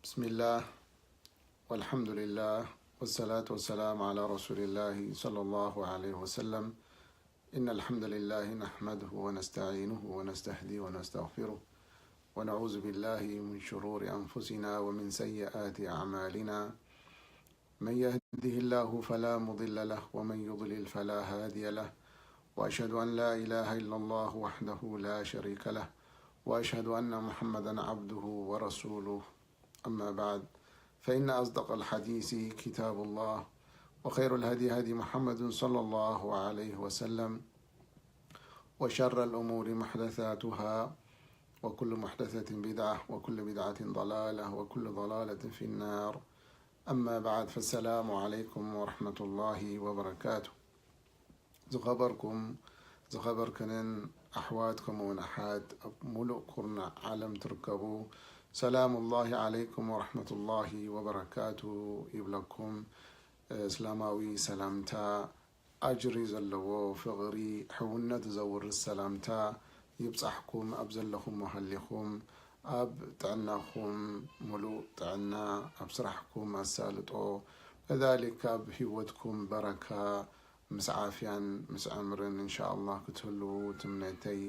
بسم الله، والحمد لله، والصلاة والسلام على رسول الله صلى الله عليه وسلم. إن الحمد لله نحمده ونستعينه ونستهديه ونستغفره، ونعوذ بالله من شرور أنفسنا ومن سيئات أعمالنا. من يهده الله فلا مضل له، ومن يضلل فلا هادي له، وأشهد أن لا إله إلا الله وحده لا شريك له، وأشهد أن محمدا عبده ورسوله. أما بعد، فإن أصدق الحديث كتاب الله، وخير الهدي هدي محمد صلى الله عليه وسلم، وشر الأمور محدثاتها، وكل محدثة بدعة، وكل بدعة ضلالة، وكل ضلالة في النار. أما بعد، فالسلام عليكم ورحمة الله وبركاته. ዝኸበርኩም ዝኸበርክንን ኣሕዋት ከምኡውን ኣሓት ኣብ ሙሉእ ኩርናዕ ዓለም ትርከቡ፣ ሰላም ላሂ ዓለይኩም ወረሕመቱላሂ ወበረካቱ ይብለኩም። እስላማዊ ሰላምታ፣ ኣጅሪ ዘለዎ ፍቕሪ፣ ሕውነት ዘውርስ ሰላምታ ይብጻሕኩም። ኣብ ዘለኹም ሃሊኹም ኣብ ጥዕናኹም ሙሉእ ጥዕና፣ ኣብ ስራሕኩም ኣሳልጦ፣ ከዛሊክ ኣብ ህይወትኩም በረካ፣ ምስ ዓፍያን ምስ ዕምርን እንሻኣላህ ክትህልዉ ትምነተይ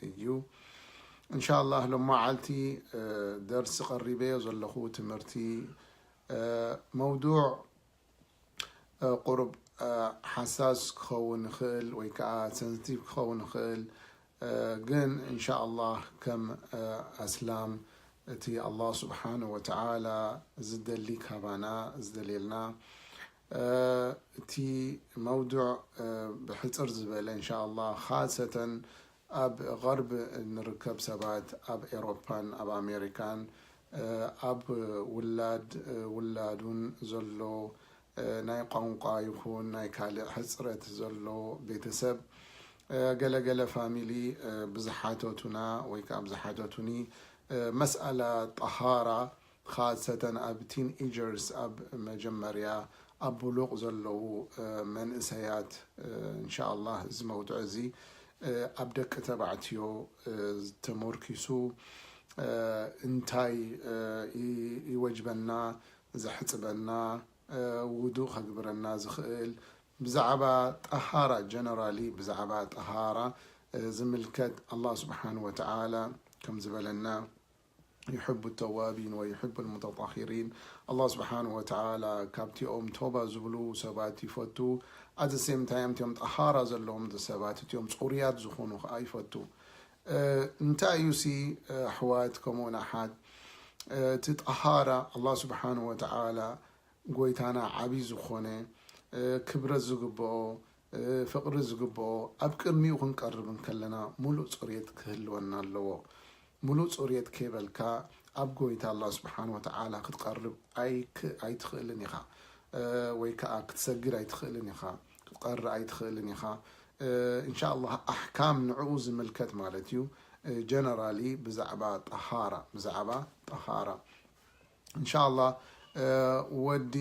እዩ። እንሻኣላህ ሎማዓልቲ ደርሲ ቀሪበዮ ዘለኹ ትምህርቲ መውዱዕ ቁሩብ ሓሳስ ክኸውን ይኽእል ወይ ከዓ ሰንስቲቭ ክኸውን ይኽእል። ግን እንሻኣላህ ከም ኣስላም እቲ ኣላህ ስብሓንሁ ወተዓላ ዝደሊ ካባና ዝደልየልና እቲ መውዱዕ ብሕፅር ዝበለ እንሻኣላህ ካሰተን ኣብ غرب ንርከብ ሰባት ኣብ ኤሮፓን ኣብ ኣሜሪካን ኣብ ውላድ ውላዱን ዘሎ ናይ ቋንቋ ይኹን ናይ ካልእ ሕፅረት ዘሎ ቤተሰብ ገለገለ ፋሚሊ ብዝሓተቱና ወይ ከዓ ብዝሓተቱኒ መስኣላ ጠሃራ ካሰተን ኣብ ቲን ኤጀርስ ኣብ መጀመርያ ኣብ ብሉቕ ዘለዉ መንእሰያት እንሻኣላህ እዚ መውዱዕ እዚ ኣብ ደቂ ተባዕትዮ ተመርኪሱ እንታይ ይወጅበና ዘሕፅበና ውዱእ ከግብረና ዝኽእል ብዛዕባ ጠሃራ ጀነራሊ ብዛዕባ ጠሃራ ዝምልከት ኣላህ ስብሓን ወተዓላ ከም ዝበለና يحب التوابين ويحب المتطهرين. ኣላህ ስብሓን ወተዓላ ካብቲኦም ቶባ ዝብሉ ሰባት ይፈቱ። ኣት ሴም ታይም እቲኦም ጠሃራ ዘለዎም ሰባት እቲኦም ፅሩያት ዝኾኑ ከዓ ይፈቱ። እንታይ እዩ ሲ ኣሕዋት ከምኡውን ኣሓት እቲ ጠሃራ ኣላህ ስብሓን ወተዓላ ጎይታና ዓብዪ ዝኾነ ክብረት ዝግብኦ ፍቕሪ ዝግብኦ ኣብ ቅድሚኡ ክንቀርብ እንከለና ሙሉእ ፅርየት ክህልወና ኣለዎ። ሙሉእ ፅርየት ከይበልካ ኣብ ጎይታ ኣላ ስብሓን ወተዓላ ክትቀርብ ኣይትኽእልን ኢኻ ወይ ከዓ ክትሰግድ ኣይትኽእልን ኢኻ ክትቀሪ ኣይትኽእልን ኢኻ። እንሻ ኣላህ ኣሕካም ንዕኡ ዝምልከት ማለት እዩ። ጀነራሊ ብዛዕባ ጠሃራ ብዛዕባ ጠሃራ እንሻላ ወዲ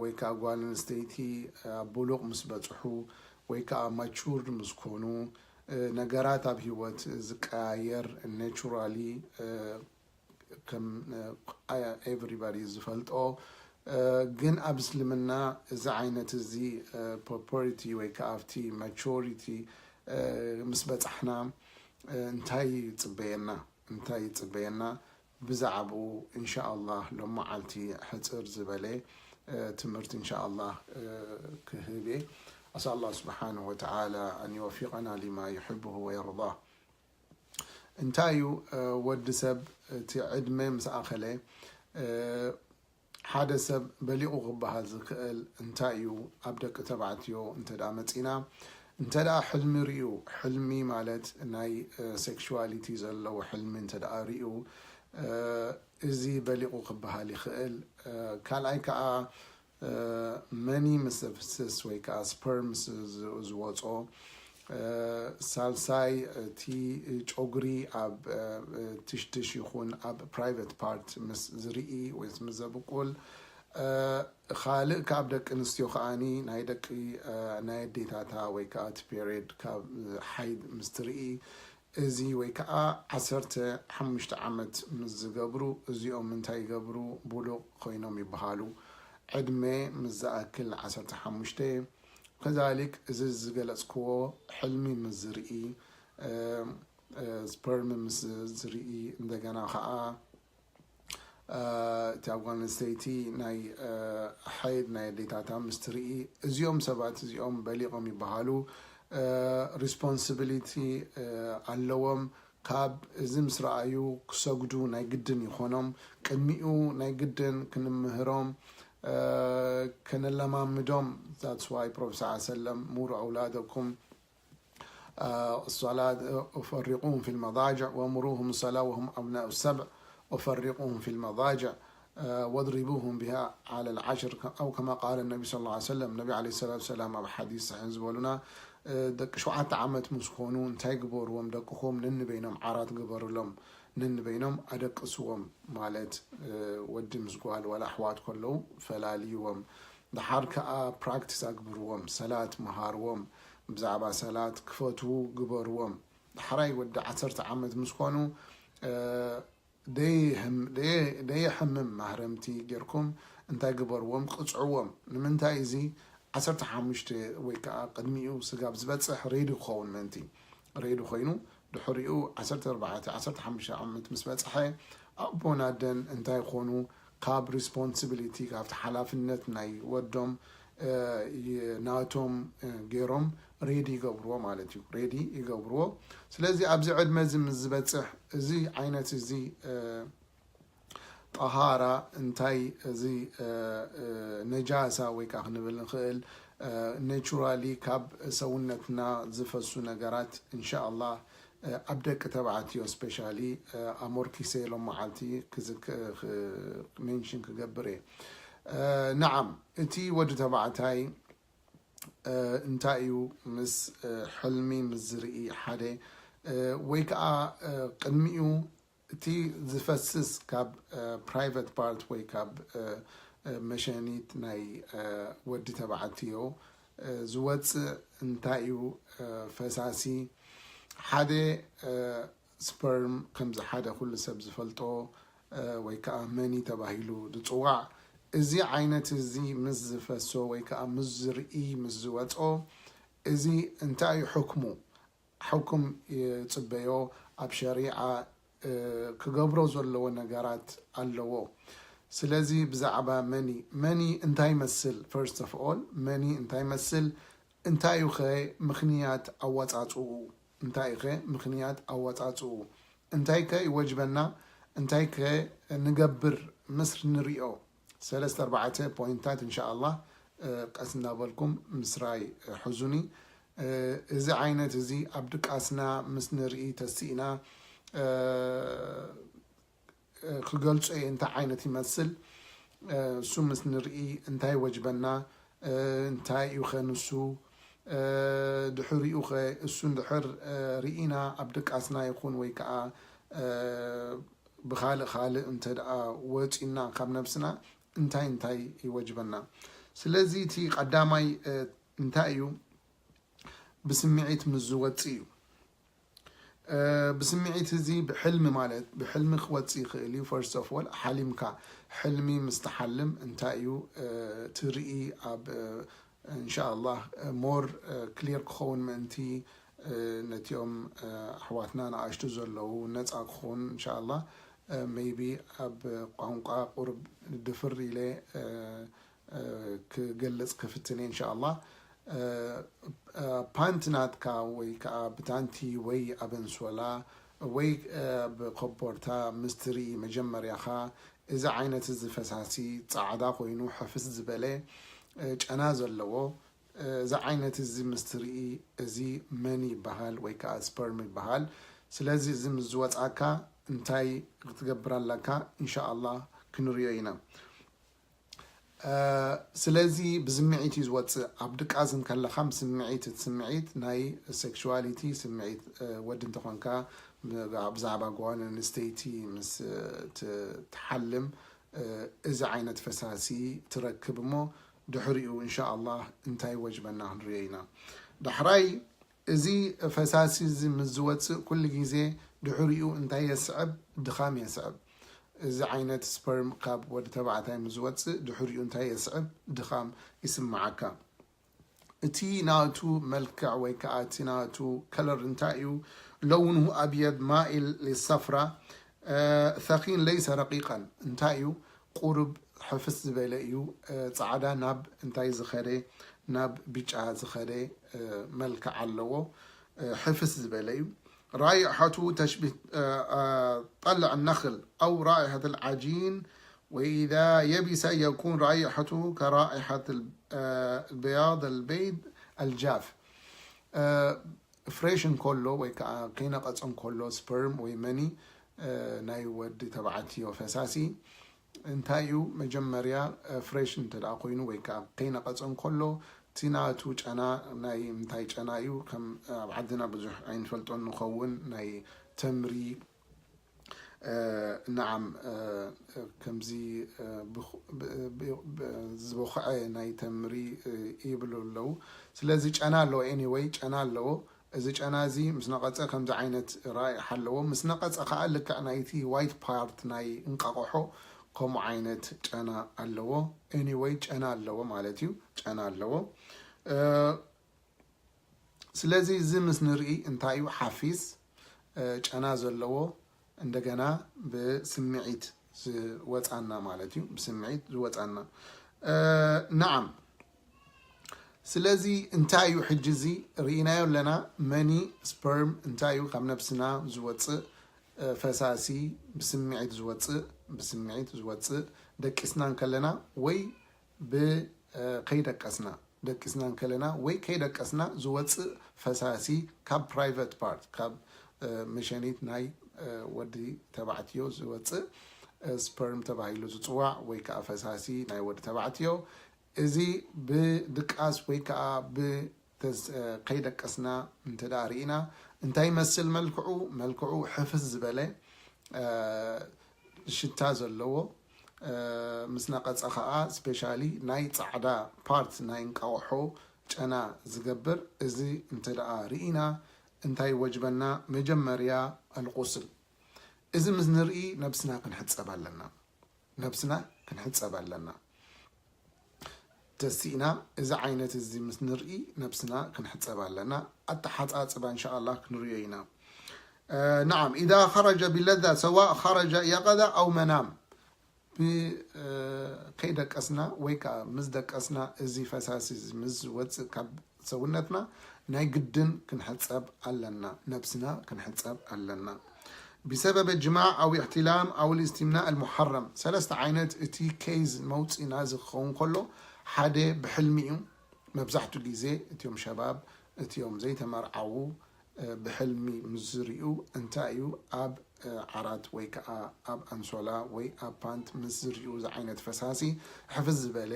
ወይ ከዓ ጓል ኣንስተይቲ ኣብ ብሉቕ ምስ በፅሑ ወይ ከዓ ማቹርድ ምስ ኮኑ ነገራት ኣብ ህይወት ዝቀያየር ኔቹራሊ ከም ኤቨሪባዲ ዝፈልጦ ግን ኣብ እስልምና እዚ ዓይነት እዚ ፕሮፐሪቲ ወይ ከዓ ኣብቲ ማቹሪቲ ምስ በፃሕና እንታይ ይፅበየና እንታይ ይፅበየና ብዛዕባኡ እንሻኣላህ ሎማዓልቲ ሕፅር ዝበለ ትምህርቲ እንሻኣላህ ክህብ እየ። ኣስኣል ኣላህ ስብሓንሁ ወተዓላ ኣን ይወፊቀና ሊማ ዩሕብሁ ወየርዳ። እንታይ እዩ ወዲ ሰብ እቲ ዕድመ ምስ ኣኸለ ሓደ ሰብ በሊቑ ክበሃል ዝክእል እንታይ እዩ? ኣብ ደቂ ተባዕትዮ እንተ ደኣ መጺና፣ እንተ ደኣ ሕልሚ ርእዩ፣ ሕልሚ ማለት ናይ ሴክሹዋሊቲ ዘለዎ ሕልሚ እንተ ደኣ ርእዩ፣ እዚ በሊቑ ክበሃል ይኽእል። ካልኣይ ከኣ መኒ ምስ ዘፍስስ ወይ ከኣ ስፐርምስ ዝወጾ፣ ሳልሳይ እቲ ጨጉሪ ኣብ ትሽትሽ ይኹን ኣብ ፕራይቨት ፓርት ምስ ዝርኢ ወይ ምስ ዘብቁል፣ ካልእ ካብ ደቂ ኣንስትዮ ከኣኒ ናይ ደቂ ናይ ኣዴታታ ወይ ከዓ እቲ ፔሬድ ካብ ሓይድ ምስ ትርኢ እዚ ወይ ከዓ ዓሰርተ ሓሙሽተ ዓመት ምስ ዝገብሩ፣ እዚኦም እንታይ ይገብሩ? ብሉቕ ኮይኖም ይበሃሉ። ዕድመ ምስ ዝኣክል ዓሰርተ ሓሙሽተ። ከዛሊክ እዚ ዝገለጽክዎ ሕልሚ ምስ ዝርኢ፣ እ፣ እ፣ ስፐርም ምስ ዝርኢ፣ እንደገና ከዓ እቲ ኣብ ጓል ኣንስተይቲ ናይ ሓይድ ናይ ኣዴታታ ምስ ትርኢ፣ እዚኦም ሰባት እዚኦም በሊቖም ይበሃሉ። ሪስፖንሲቢሊቲ ኣለዎም። ካብ እዚ ምስ ረኣዩ ክሰግዱ ናይ ግድን ይኾኖም። ቅድሚኡ ናይ ግድን ክንምህሮም፣ ከነለማምዶም። That's why ፕሮፌሰር ሰለም ሙሩ ኣውላደኩም الصلاة وفرقوهم في المضاجع ومروهم الصلاة وهم أبناء السبع وفرقوهم في المضاجع واضربوهم بها على العشر، أو كما قال النبي صلى الله عليه وسلم. ነቢ عليه الصلاة والسلام ኣብ ሓዲስ ሰሒሕ ዝበሉና ደቂ ሸውዓተ ዓመት ምስ ኮኑ እንታይ ግበርዎም? ደቅኹም ነንበይኖም ዓራት ግበሩሎም፣ ነንበይኖም ኣደቅስዎም። ማለት ወዲ ምስ ጓል ዋላ ኣሕዋት ከለዉ ፈላልይዎም። ደሓር ከኣ ፕራክቲስ ኣግብርዎም፣ ሰላት መሃርዎም፣ ብዛዕባ ሰላት ክፈትዉ ግበርዎም። ዳሕራይ ወዲ ዓሰርተ ዓመት ምስ ኮኑ ደየሕምም ማህረምቲ ጌርኩም እንታይ ግበርዎም? ቅጽዕዎም። ንምንታይ? እዚ ዓሰርተ ሓሙሽተ ወይ ከዓ ቅድሚኡ ስጋብ ዝበጽሕ ሬዲ ክኸውን ምእንቲ። ሬዲ ኮይኑ ድሕሪኡ ዓሰርተ ኣርባዕተ ዓሰርተ ሓሙሽተ ዓመት ምስ በጽሐ ኣቦን ኣደን እንታይ ኮኑ? ካብ ሪስፖንሲቢሊቲ፣ ካብቲ ሓላፍነት ናይ ወዶም ናቶም ገይሮም ሬዲ ይገብርዎ ማለት እዩ። ሬዲ ይገብርዎ። ስለዚ ኣብዚ ዕድመ እዚ ምስ ዝበፅሕ እዚ ዓይነት እዚ ጠሃራ እንታይ እዚ ነጃሳ ወይ ከዓ ክንብል ንኽእል ኔቹራሊ ካብ ሰውነትና ዝፈሱ ነገራት እንሻኣላህ ኣብ ደቂ ተባዕትዮ ስፔሻሊ ኣሞርኪሰ ሎም መዓልቲ ሜንሽን ክገብር እየ። ነዓም እቲ ወዲ ተባዕታይ እንታይ እዩ ምስ ሕልሚ ምስ ዝርኢ ሓደ ወይ ከዓ ቅድሚኡ እቲ ዝፈስስ ካብ ፕራይቨት ፓርት ወይ ካብ መሸኒት ናይ ወዲ ተባዕትዮ ዝወፅእ እንታይ እዩ ፈሳሲ ሓደ ስፐርም ከምዚ ሓደ ኩሉ ሰብ ዝፈልጦ ወይ ከዓ መኒ ተባሂሉ ዝፅዋዕ እዚ ዓይነት እዚ ምስ ዝፈሶ ወይ ከዓ ምስ ዝርኢ ምስ ዝወፆ እዚ እንታይ እዩ ሕክሙ? ሕኩም ይፅበዮ ኣብ ሸሪዓ ክገብሮ ዘለዎ ነገራት ኣለዎ። ስለዚ ብዛዕባ መኒ መኒ እንታይ ይመስል? First of all መኒ እንታይ ይመስል? እንታይ እዩ ኸ ምኽንያት ኣወፃፅኡ? እንታይ እዩ ኸ ምኽንያት ኣወፃፅኡ? እንታይ ከ ይወጅበና? እንታይ ከ ንገብር? ምስር ንሪኦ ሰለስተ ኣርባዕተ ፖይንታት እንሻኣላህ ቀስ እናበልኩም ምስራይ ሕዙኒ። እዚ ዓይነት እዚ ኣብ ድቃስና ምስ ንርኢ ተስኢና ክገልጾ እየ እንታይ ዓይነት ይመስል እሱ ምስ ንርኢ እንታይ ወጅበና እንታይ እዩ ኸ ንሱ ድሕሪኡ ኸ እሱ እንድሕር ርኢና ኣብ ድቃስና ይኹን ወይ ከዓ ብኻልእ ካልእ እንተ ደኣ ወፂና ካብ ነብስና እንታይ እንታይ ይወጅበና? ስለዚ እቲ ቀዳማይ እንታይ እዩ? ብስምዒት ምስ ዝወፅእ እዩ። ብስምዒት እዚ ብሕልሚ ማለት ብሕልሚ ክወፅእ ይኽእል እዩ። First of all ሓሊምካ ሕልሚ ምስ ትሓልም እንታይ እዩ ትርኢ ኣብ እንሻኣላህ ሞር ክሊር ክኸውን ምእንቲ ነቲኦም ኣሕዋትና ንኣሽቱ ዘለዉ ነፃ ክኾኑ እንሻኣላህ ሜይቢ ኣብ ቋንቋ ቁርብ ድፍር ኢለ ክገልፅ ክፍትን እየ እንሻኣላህ። ፓንት ናትካ ወይ ከዓ ብታንቲ ወይ ኣብ ኣንሶላ ወይ ብኮቦርታ ምስትሪ መጀመርያኻ እዚ ዓይነት እዚ ፈሳሲ ፃዕዳ ኮይኑ ሕፍስ ዝበለ ጨና ዘለዎ እዚ ዓይነት እዚ ምስትርኢ እዚ መን ይበሃል ወይ ከዓ ስፐርም ይበሃል። ስለዚ እዚ ምስ ዝወፃካ እንታይ ክትገብር ኣለካ? እንሻኣላህ ክንሪኦ ኢና። ስለዚ ብስምዒት እዩ ዝወፅእ። ኣብ ድቃስ እንከለኻ ስምዒት እቲ ስምዒት ናይ ሴክሹዋሊቲ ስምዒት ወዲ እንተኾንካ ብዛዕባ ጓል ኣንስተይቲ ምስ ትሓልም እዚ ዓይነት ፈሳሲ ትረክብ እሞ ድሕሪኡ እንሻኣላህ እንታይ ወጅበና ክንሪኦ ኢና። ዳሕራይ እዚ ፈሳሲ እዚ ምስ ዝወፅእ ኩሉ ግዜ ድሕሪኡ እንታይ የስዕብ? ድኻም የስዕብ። እዚ ዓይነት ስፐርም ካብ ወዲ ተባዕታይ ምስ ዝወፅእ ድሕሪኡ እንታይ የስዕብ? ድኻም ይስምዓካ። እቲ ናቱ መልክዕ ወይ ከዓ እቲ ናቱ ከለር እንታይ እዩ? لونه أبيض مائل للصفرة ثخين ليس رقيقا እንታይ እዩ? ቁሩብ ሕፍስ ዝበለ እዩ። ፃዕዳ ናብ እንታይ ዝኸደ? ናብ ብጫ ዝኸደ መልክዕ ኣለዎ። ሕፍስ ዝበለ እዩ። رائحته تشبه طلع النخل أو رائحة العجين وإذا يبس يكون رائحته كرائحة البياض البيض الجاف ፍሬሽ እንከሎ ወይ ከዓ ከይነቐፀ እንከሎ ስፐርም ወይ መኒ ናይ ወዲ ተባዕትዮ ፈሳሲ እንታይ እዩ? መጀመርያ ፍሬሽ እንተ ደኣ ኮይኑ ወይ ከዓ ከይነቐፀ እንከሎ እቲ ናቱ ጨና ናይ ምንታይ ጨና እዩ? ከም ኣብ ዓድና ብዙሕ ኣይንፈልጦን ንኸውን ናይ ተምሪ ነዓም ከምዚ ዝበኹዐ ናይ ተምሪ ይብሉ ኣለዉ። ስለዚ ጨና ኣለዎ። Anyway ጨና ኣለዎ። እዚ ጨና እዚ ምስ ነቐፀ ከምዚ ዓይነት ራኢሕ ኣለዎ። ምስ ነቐፀ ከዓ ልክዕ ናይቲ ዋይት ፓርት ናይ እንቃቆሖ ከምኡ ዓይነት ጨና ኣለዎ። Anyway ጨና ኣለዎ ማለት እዩ። ጨና ኣለዎ። ስለዚ እዚ ምስ ንርኢ እንታይ እዩ ሓፊስ ጨና ዘለዎ እንደገና ብስምዒት ዝወፃና ማለት እዩ። ብስምዒት ዝወፃና ነዓም። ስለዚ እንታይ እዩ ሕጂ እዚ ርኢናዮ ኣለና? መኒ ስፐርም እንታይ እዩ? ካብ ነብስና ዝወፅእ ፈሳሲ ብስምዒት ዝወፅእ ብስምዒት ዝወፅእ ደቂስና እንከለና ወይ ብከይደቀስና ደቂስና እንከለና ወይ ከይደቀስና ዝወፅእ ፈሳሲ ካብ ፕራይቨት ፓርት ካብ መሸኒት ናይ ወዲ ተባዕትዮ ዝወፅእ ስፐርም ተባሂሉ ዝፅዋዕ ወይ ከዓ ፈሳሲ ናይ ወዲ ተባዕትዮ እዚ ብድቃስ ወይ ከዓ ከይደቀስና እንተ ርኢና እንታይ ይመስል መልክዑ? መልክዑ ሕፍስ ዝበለ ሽታ ዘለዎ ምስ ነቐፀ ከዓ ስፔሻሊ ናይ ፃዕዳ ፓርት ናይ እንቃቆሖ ጨና ዝገብር እዚ እንተ ደኣ ርኢና እንታይ ወጅበና? መጀመርያ ኣልቁስል። እዚ ምስ ንርኢ ነብስና ክንሕፀብ ኣለና። ነብስና ክንሕፀብ ኣለና። ተሲእና እዚ ዓይነት እዚ ምስ ንርኢ ነብስና ክንሕፀብ ኣለና። ኣተሓፃፅባ እንሻኣላ ክንሪኦ ኢና። نعم إذا خرج بلذة سواء خرج يقظة أو منام ከይደቀስና ወይ ከዓ ምስ ደቀስና እዚ ፈሳሲ ምስ ዝወፅእ ካብ ሰውነትና ናይ ግድን ክንሕፀብ ኣለና። ነብስና ክንሕፀብ ኣለና። بسبب الجماع أو احتلام أو الاستمناء المحرم ሰለስተ ዓይነት እቲ ኬዝ መውፅእ ናዚ ክኸውን ከሎ ሓደ ብሕልሚ እዩ። መብዛሕቱ ግዜ እቲኦም ሸባብ እቲኦም ዘይተመርዓዉ ብሕልሚ ምስ ዝርእዩ እንታይ እዩ ኣብ ዓራት ወይ ከዓ ኣብ ኣንሶላ ወይ ኣብ ፓንት ምስ ዝርእዩ እዚ ዓይነት ፈሳሲ ሕፍዝ ዝበለ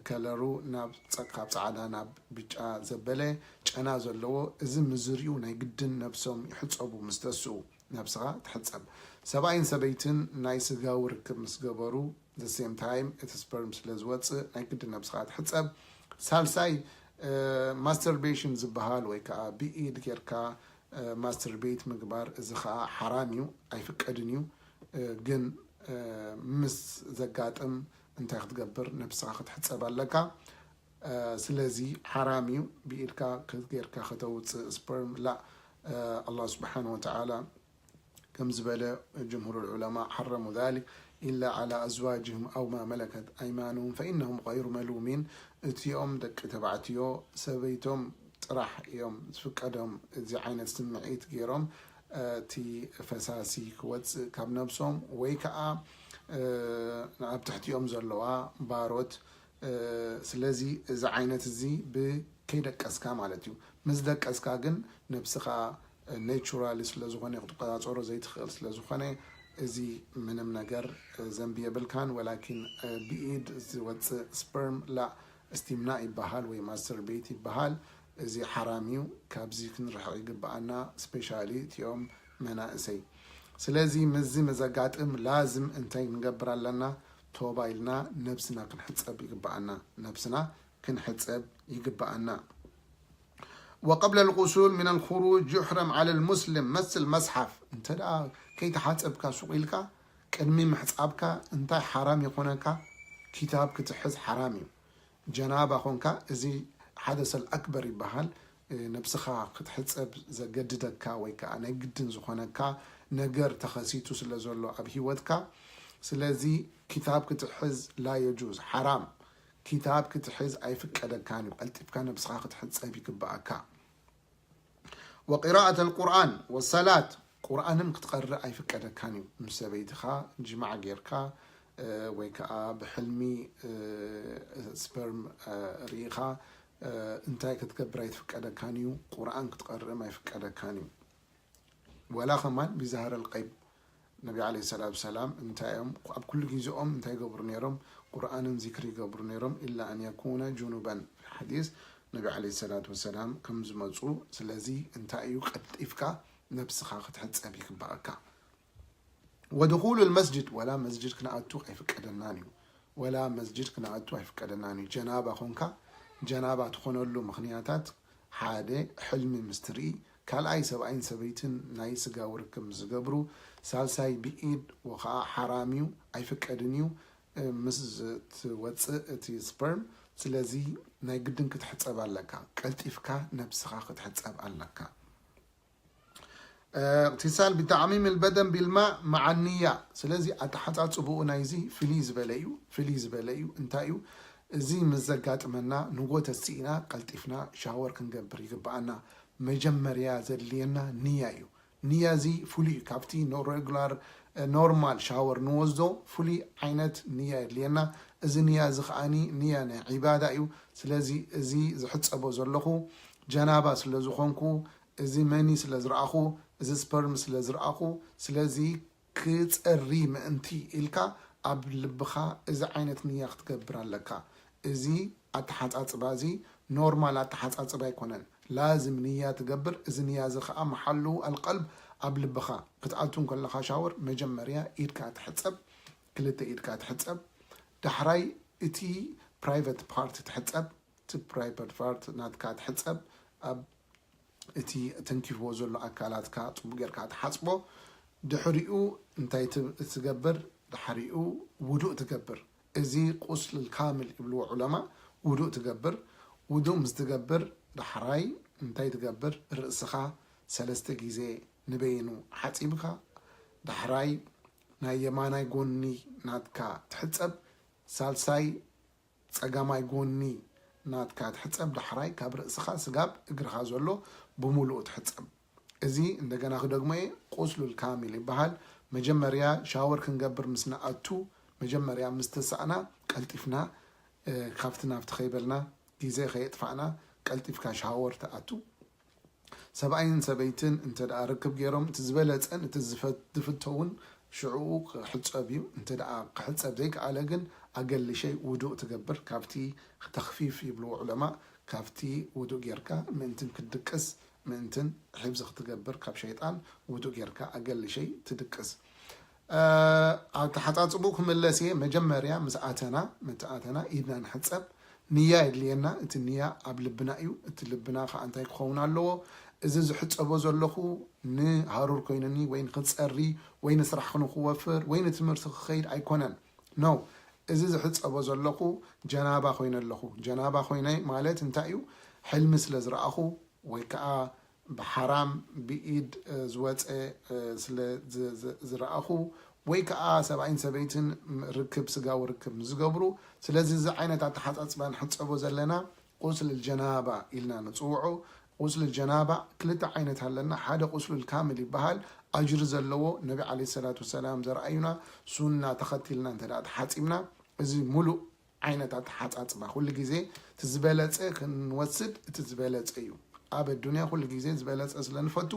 ከለሩ ናብ ካብ ፃዕዳ ናብ ብጫ ዘበለ ጨና ዘለዎ እዚ ምስ ዝርእዩ ናይ ግድን ነብሶም ይሕፀቡ ምስ ተስኡ ነብስኻ ትሕፀብ። ሰብኣይን ሰበይትን ናይ ስጋዊ ርክብ ምስ ገበሩ the same time እቲ ስፐርም ስለ ዝወፅእ ናይ ግድን ነብስኻ ትሕፀብ። ሳልሳይ ማስተርቤሽን ዝበሃል ወይ ከዓ ብኢድ ጌርካ ማስተርቤት ምግባር እዚ ከዓ ሓራም እዩ፣ ኣይፍቀድን እዩ። ግን ምስ ዘጋጥም እንታይ ክትገብር ነብስኻ ክትሕፀብ ኣለካ። ስለዚ ሓራም እዩ ብኢድካ ጌርካ ከተውፅእ ስፐርም ላ። ኣላህ ስብሓን ወተዓላ ከም ዝበለ ጅምሁር ዑለማ ሓረሙ ذلك إلا على أزواجهم أو ما ملكت أيمانهم فإنهم غير ملومين እቲኦም ደቂ ተባዕትዮ ሰበይቶም ጥራሕ እዮም ዝፍቀዶም እዚ ዓይነት ስምዒት ገይሮም እቲ ፈሳሲ ክወፅእ ካብ ነብሶም ወይ ከዓ ኣብ ትሕቲኦም ዘለዋ ባሮት ስለዚ እዚ ዓይነት እዚ ብከይደቀስካ ማለት እዩ። ምስ ደቀስካ ግን ነብስኻ ኔቹራሊ ስለዝኾነ ክትቆፃፀሮ ዘይትኽእል ስለዝኾነ እዚ ምንም ነገር ዘንቢ የብልካን። ወላኪን ብኢድ ዝወፅእ ስፐርም ላ እስቲምና ይበሃል ወይ ማስተርቤት ይበሃል። እዚ ሓራም እዩ። ካብዚ ክንርሕቕ ይግበኣና ስፔሻሊ እቲኦም መናእሰይ። ስለዚ ምስዚ መዘጋጥም ላዝም እንታይ ክንገብር ኣለና? ቶባ ኢልና ነብስና ክንሕፀብ ይግበኣና። ነብስና ክንሕፀብ ይግበኣና። وقبل الغسول من الخروج يحرم على المسلم مس المصحف. እንተ ደኣ ከይተሓጸብካ ሱቕ ኢልካ ቅድሚ ምሕጻብካ እንታይ ሓራም ይኾነካ? ኪታብ ክትሕዝ ሓራም እዩ። ጀናባ ኾንካ፣ እዚ ሓደሰል ኣክበር ይበሃል። ነብስኻ ክትሕጸብ ዘገድደካ ወይ ከዓ ናይ ግድን ዝኾነካ ነገር ተኸሲቱ ስለ ዘሎ ኣብ ህይወትካ፣ ስለዚ ኪታብ ክትሕዝ ላ የጁዝ፣ ሓራም። ኪታብ ክትሕዝ ኣይፍቀደካን እዩ። ቀልጢፍካ ነብስኻ ክትሕጸብ ይግብኣካ። وقراءة القرآن والصلاة، ቁርኣንም ክትቀርእ ኣይፍቀደካን እዩ። ምስ ሰበይትኻ ጅማዕ ጌርካ ወይ ከዓ ብሕልሚ ስፐርም ርኢኻ እንታይ ክትገብር ኣይትፍቀደካን እዩ። ቁርኣን ክትቀርእም ኣይፍቀደካን እዩ። ወላ ከማን ቢዛህር ልቀይብ ነቢ ዓለይሂ ሰላቱ ወሰላም እንታይ እዮም ኣብ ኩሉ ግዜኦም እንታይ ይገብሩ ነይሮም? ቁርኣንን ዚክሪ ይገብሩ ነይሮም። ኢላ ኣን የኩነ ጁኑበን። ሓዲስ ነቢ ዓለይሂ ሰላቱ ወሰላም ከም ዝመፁ። ስለዚ እንታይ እዩ ቀልጢፍካ ነብስኻ ክትሕፀብ ይግባኣካ። ወድኹሉ ልመስጅድ፣ ወላ መስጅድ ክንኣቱ ኣይፍቀደናን እዩ። ወላ መስጅድ ክንኣቱ ኣይፍቀደናን እዩ። ጀናባ ኾንካ፣ ጀናባ ትኾነሉ ምኽንያታት ሓደ ሕልሚ ምስ ትርኢ፣ ካልኣይ ሰብኣይን ሰበይትን ናይ ስጋ ውርክብ ምስ ዝገብሩ፣ ሳልሳይ ብኢድ ወኸዓ ሓራም እዩ ኣይፍቀድን እዩ ምስ ዝትወፅእ እቲ ስፐርም። ስለዚ ናይ ግድን ክትሕፀብ ኣለካ። ቀልጢፍካ ነብስኻ ክትሕፀብ ኣለካ። እቅትሳል ብተዕሚም ልበደን ቢልማእ መዓ ንያ። ስለዚ ኣተሓፃፅብኡ ናይዚ ፍልይ ዝበለ እዩ። ፍልይ ዝበለ እዩ። እንታይ እዩ? እዚ ምስ ዘጋጥመና ንጎ ተሲእና ቀልጢፍና ሻወር ክንገብር ይግብኣና። መጀመርያ ዘድልየና ንያ እዩ። ንያ እዚ ፍሉይ እዩ ካብቲ ኖ-፣ ሬጉላር፣ እ፣ ኖርማል ሻወር ንወስዶ ፍሉይ ዓይነት ንያ የድልየና። እዚ ንያ እዚ ከዓኒ ንያ ናይ ዒባዳ እዩ። ስለዚ እዚ ዝሕፀቦ ዘለኹ ጀናባ ስለ ዝኾንኩ፣ እዚ መኒ ስለ ዝረኣኹ፣ እዚ ስፐርም ስለ ዝረኣኹ፣ ስለዚ ክፀሪ ምእንቲ ኢልካ ኣብ ልብኻ እዚ ዓይነት ንያ ክትገብር ኣለካ። እዚ ኣተሓፃፅባ እዚ ኖርማል ኣተሓፃፅባ ኣይኮነን። ላዝም ንያ ትገብር። እዚ ንያ እዚ ከዓ መሓሉ ኣልቀልብ ኣብ ልብኻ ክትኣቱ እንከለኻ ሻወር መጀመርያ ኢድካ ትሕፀብ፣ ክልተ ኢድካ ትሕፀብ። ዳሕራይ እቲ ፕራይቨት ፓርት ትሕፀብ። እቲ ፕራይቨት ፓርት ናትካ ትሕፀብ። ኣብ እቲ ተንኪፍዎ ዘሎ ኣካላትካ ፅቡቅ ጌርካ ትሓፅቦ። ድሕሪኡ እንታይ ት-፣ ትገብር? ድሕሪኡ ውዱእ ትገብር። እዚ ቁስል ካምል ይብልዎ ዑለማ። ውዱእ ትገብር። ውዱእ ምስ ትገብር ዳሕራይ እንታይ ትገብር? ርእስኻ ሰለስተ ግዜ ንበይኑ ሓፂብካ፣ ዳሕራይ ናይ የማናይ ጎኒ ናትካ ትሕፀብ፣ ሳልሳይ ፀጋማይ ጎኒ ናትካ ትሕፀብ፣ ዳሕራይ ካብ ርእስኻ ስጋብ እግርኻ ዘሎ ብምሉኡ ትሕፀብ። እዚ እንደገና ክደግሞ እየ፣ ቁስሉል ካሚል ይበሃል። መጀመርያ ሻወር ክንገብር ምስ ንኣቱ፣ መጀመርያ ምስ ተሳእና ቀልጢፍና፣ እ፣ ካብቲ ናብቲ ከይበልና፣ ግዜ ከየጥፋእና ቀልጢፍካ ሻወር ትኣቱ። ሰብኣይን ሰበይትን እንተ ደኣ ርክብ ገይሮም፣ እቲ ዝበለጸን እቲ ዝፈ-፣ ዝፍተውን ሽዕኡ ክሕጸብ እዩ። እንተ ደኣ ክሕጸብ ዘይከኣለ ግን፣ ኣገል ሸይ ውዱእ ትገብር። ካብቲ ተኽፊፍ ይብልዎ ዑለማ፣ ካብቲ ውዱእ ጌርካ ምእንትን ክትድቅስ፣ ምእንትን ሒብዚ ክትገብር ካብ ሸይጣን ውዱእ ጌርካ ኣገል ሸይ ትድቅስ። እ፣ ኣብ ተሓጻጽቡ ክምለስ እየ። መጀመርያ ምስ ኣተና፣ ምስ ኣተና ኢድና ንሕጸብ። ንያ የድልየና። እቲ ንያ ኣብ ልብና እዩ። እቲ ልብና ከዓ እንታይ ክኸውን ኣለዎ? እዚ ዝሕጸቦ ዘለኹ ንሃሩር ኮይኑኒ ወይ ንክጸሪ ወይ ንስራሕ ንክወፍር ወይ ንትምህርቲ ክኸይድ ኣይኮነን። ኖ፣ እዚ ዝሕጸቦ ዘለኹ ጀናባ ኮይነ ኣለኹ። ጀናባ ኮይነ ማለት እንታይ እዩ? ሕልሚ ስለ ዝረኣኹ ወይ ከዓ ብሓራም ብኢድ፣ እ፣ ዝወፀ፣ እ፣ ስለ ዝ-፣ ዝ-፣ ዝረኣኹ ወይ ከዓ ሰብኣይን ሰበይትን ርክብ፣ ስጋዊ ርክብ ምስ ዝገብሩ፣ ስለዚ እዚ ዓይነት ኣተሓፃፅባ ንሕፀቦ ዘለና ቁስል ጀናባ ኢልና ንፅውዖ። ቁስል ጀናባ ክልተ ዓይነት ኣለና። ሓደ ቁስሉል ካምል ይበሃል፣ ኣጅሪ ዘለዎ፣ ነቢ ዓለይሂ ሰላቱ ወሰላም ዘርኣዩና ሱና ተኸቲልና እንተ ደኣ ተሓፂብና፣ እዚ ሙሉእ ዓይነት ኣተሓፃፅባ። ኩሉ ግዜ እቲ ዝበለፀ ክንወስድ፣ እቲ ዝበለፀ እዩ። ኣብ ኣዱንያ ኩሉ ግዜ ዝበለፀ ስለ ንፈቱ፣